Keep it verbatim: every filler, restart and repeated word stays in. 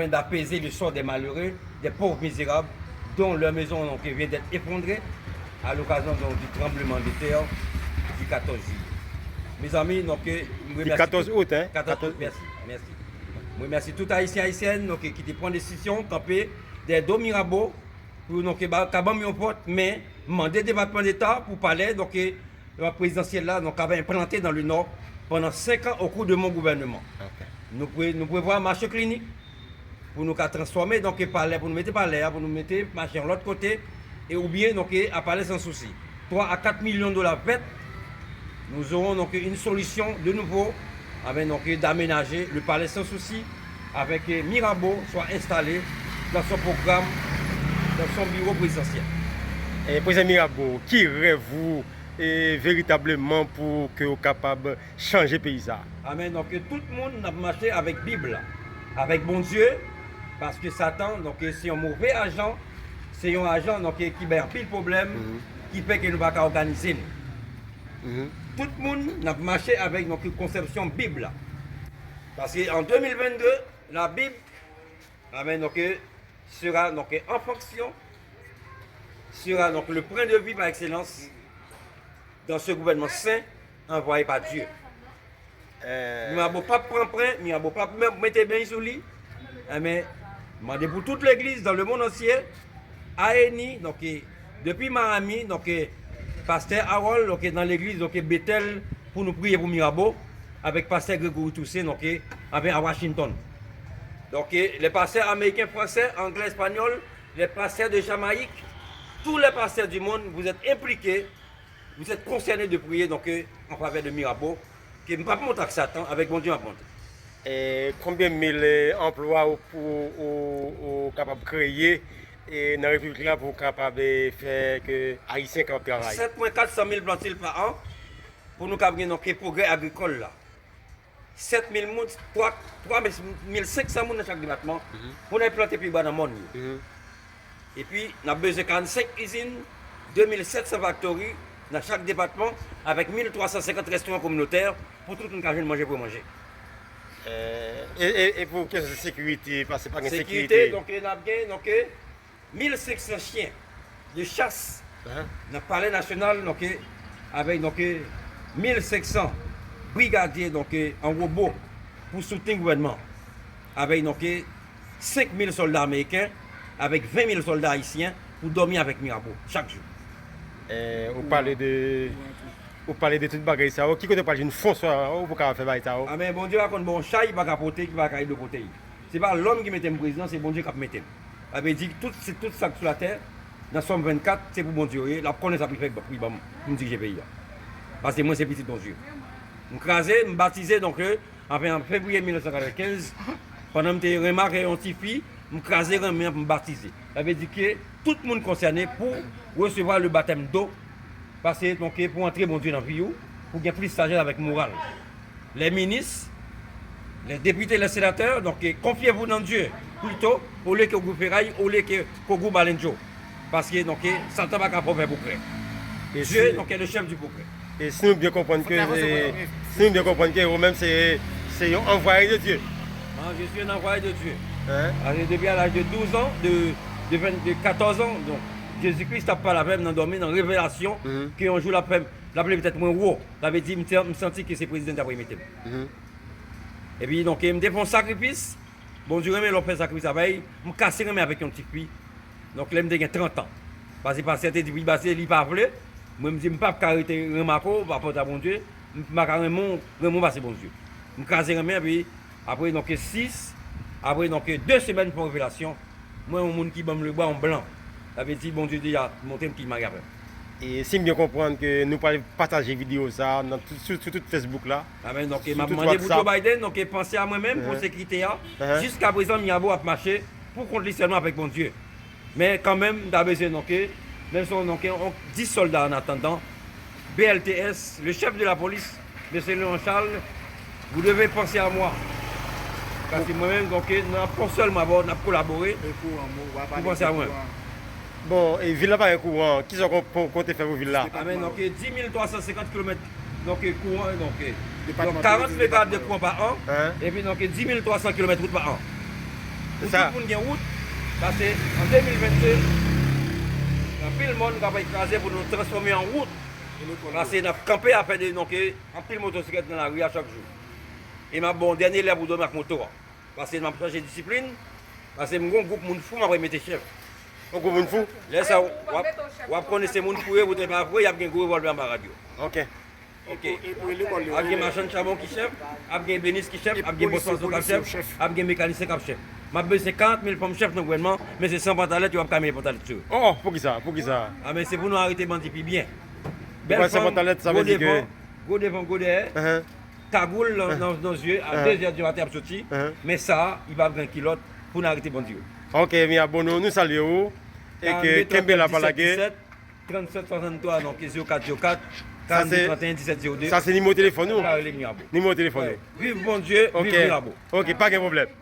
afin d'apaiser le sort des malheureux, des pauvres misérables, dont leur maison donc vient d'être effondrée à l'occasion donc du tremblement de terre du quatorze juillet. Mezanmi, donk, mwen remèsye tout, quatorze août, hein? Quatorze août, mèsi, mèsi. Mwen remèsye tout Ayisyen, Ayisyèn, donk, ki te pran desizyon kanpe dèyè do Mirabeau pou, donk, ba, ka ban m yon fòs men, mande Depatman Deta pou palè, donk, prezidansyèl la, donk, ap enplante dans le Nord pendant cinq ans au cours de mon gouvernement. Nou pre-, nou prevwa mache klinik pou nou ka transfòme, donk, palè, pou nou mete palè a, pou nou mete mache yon lòt kote, e oubyen, donk, a palè Sans Souci. Trois à quatre millions de dollars vèt, nous aurons donc une solution de nouveau, afin donc d'aménager le palais Sans Souci, afin que Mirabeau soit installé dans son programme, dans son bureau présidentiel. E prezidan Mirabeau, ki rèv ou e veritableman pou ke w kapab chanje peyi sa a? Amèn. Donk, tout moun n ap mache avèk Bib la, avèk Bondye, paske Satan, donk, se yon move ajan, se yon ajan, donk, ki bay anpil pwoblèm, ki fè ke nou pa ka òganize nou. Tout moun n ap mache avèk, donk, konsèpsyon Bib la. Paske an de mil venn de, la Bible, amèn, donk, sera, donk, en fonction, sera, donk, le point de vue par excellence dans ce gouvernement saint envoyé par Dieu. Mirabeau p ap pran pren, Mirabeau p ap mete beny sou li. Enben, mande pou tout legliz dans le monde entier, A N I, donk, depi Miami, donk, pastè Harold, donk, nan legliz, donk, Betèl, pou nou priye pou Mirabeau, avèk pastè Gregory Toussaint, donk, enben, a Washington. Donc, les pasteurs américains, français, anglais, espagnol, les pasteurs de Jamaïque, tous les pasteurs du monde, vous êtes impliqués, vous êtes concernés de prier donc, euh, en faveur de Mirabeau, ke m p ap monte ak Satan, avèk Bondye m ap monte. E konbyen mil, e, anplwa ou, ou, ou, ou kapab kreye, e, nan repiblik la pou w kapab, e, fè ke Ayisyen kapab travay? Sèt pwen kat san mil plantil pa an pou nou kapab gen donk pwogrè agrikòl la. Sèt mil moun, twa, twa mil senk san moun nan chak depatman pou n al plante pibwa nan mòn yo. Epi, n ap bezwen karannsenk izin, de mil sèt san faktori nan chak depatman, avèk mil twa san senkant restoran kominotè pou tout moun ka jwenn manje pou yo manje. E, e, e pou kesyon sekirite, paske pa gen sekirite. Sekirite, donk, n ap gen, donk, mil senk san chyen de chas nan Palè Nasyonal, donk, avèk, donk, mil senk san brigadye, donk, an wobo pou soutni gouvènman, avèk, donk, senk mil sòlda ameriken, avèk ven mil sòlda ayisyen pou dòmi avèk Mirabeau chak jou. E, ou pale de, ou pale de tout bagay sa yo. Ki kote w pral jwenn fon sa yo pou w kapab fè bagay sa yo? Amèn. Bondye pa konn ba w chay, li pa ka pote, li pa ka ede w pote l. Se pa lòm ki mete m prezidan, se Bondye k ap mete m. Sa vle di, tout, se tout sa k sou latè, nan Sòm vennkat, se pou Bondye yo ye, l ap konnen sa pou l fè pou li ban m, pou m dirije peyi a. Paske mwen se pitit Bondye. M kraze, m batize, donk, euh, anfen, an fevriye mil nèf san katrevenkenz, pandan m te renmen ak yon tifi, m kraze renmen an pou m batize. Sa vle di ke tout moun konsène pou resevwa le batèm do, paske, donk, pou antre Bondye nan vi w, pou gen plis sajès avèk moral. Les ministres, les députés, les sénateurs, donc, euh, confiez-vous dans Dieu, plutôt, olye ke w gou feray, olye ke, ke w gou balenjo. Paske, donk, euh, Satan pa ka fè w fè pwogrè. Dieu, donk, est le chef du progrès. E si nou byen konprann ke, si nou byen konprann ke ou menm se, se yon anvwaye de Dye. Ah, je suis un envoyé de Dieu. Hein? Paske depi a laj de douz an, de, de ven, de katòz an, donk, Jezi Kris t ap pale avè m nan dòmi, nan revelasyon, ke yon jou l ap fè m, l ap leve tèt mwen wo. Sa vle di, m te, m santi ke se prezidan ki t ap remete m. Epi, donk, m te fè yon sakrifis. Bondye renmen lè w fè sakrifis avè l. M kase renmen avèk yon tifi. Donk, lè m te gen trant an. Paske pastè te di, pi pase, li pa vle. Mwen, m di, m p ap ka rete renmen ak ou, pa pòt a Bondye. M pa ka renmen w, renmen w pase Bondye. M kraze renmen, epi apre, donk, sis, apre, donk, de semèn, m fè yon revelasyon. Mwen, yon moun ki ban m lebwa, yon blan. Sa vle di, Bondye deja montre m ki l marye avè m. E si m byen konprann ke nou pral pataje videyo sa a nan tout, sou, sou tout Facebook la, amèn. Donk, m ap mande pou Joe Biden, donk, panse a mwen menm, pou sekirite a. Jiskaprezan, Mirabeau ap mache pou kont li sèlman avèk Bondye. Men kanmenm, m ta bezwen, donk, menm si, donk, on, dis sòlda an atandan, B L T S, le chef de la police, Mesye Leon Charles, vous devez penser à moi. Paske mwen menm, donk, n ap pran sèl mwen avè w, n ap kolabore pou panse a mwen. Bon, e vil la pa gen kouran, kisa w kon-, kon-, konte fè pou vil la? Amèn, donk, dis mil twa san senkant kilomèt, donk, kouran, donk, donk, karant mega de kouran pa an, epi, donk, dis mil twa san kilomèt wout pa an. Pou tout moun gen wout, paske an de mil vennde, anpil mòn k ap kraze pou nou transfòme an wout. Paske n ap kanpe a fè de non ke anpil motosiklèt nan lari a chak jou. E m ap ba w dènye lè pou dòmi ak moto a. Paske m ap chanje disiplin, paske m gon gwoup moun fou m ap remete chèf. Yon gwoup moun fou? Lè sa, w ap, w ap konnen se moun fou yo, poutèt pa vre, y ap gen gwo revòlvè anba rad yo. Ok. Ok. Ap gen machann chabon ki chèf, ap gen ebenis ki chèf, ap gen bòs swazo k ap chèf, ap gen mekanisyen k ap chèf. M ap bezwen karant mil fanm chèf nan gouvènman, men se san pantalèt yo ap ka mete pantalèt sou yo. Oh, oh, poukisa? Poukisa? A, men se pou nou arete bandi pi byen. Bèl fanm, gwo devan, gwo devan, gwo dèyè, kagoul nan, nan, nan zye, a de zè di maten y ap soti, men sa, li pa pran kilòt pou n arete bandi yo. Ok, mi abono, nou salye ou. E ke kenbe la pa lage. Trannsèt swasanntwa, non, ke zewo kat zewo kat, karannde tranteyen disèt zewo de. Sa se nimewo telefòn ou? Ou ka rele Mirabo. Nimewo telefòn ou? Viv Bondye, viv Mirabo. Ok, pa gen pwoblèm.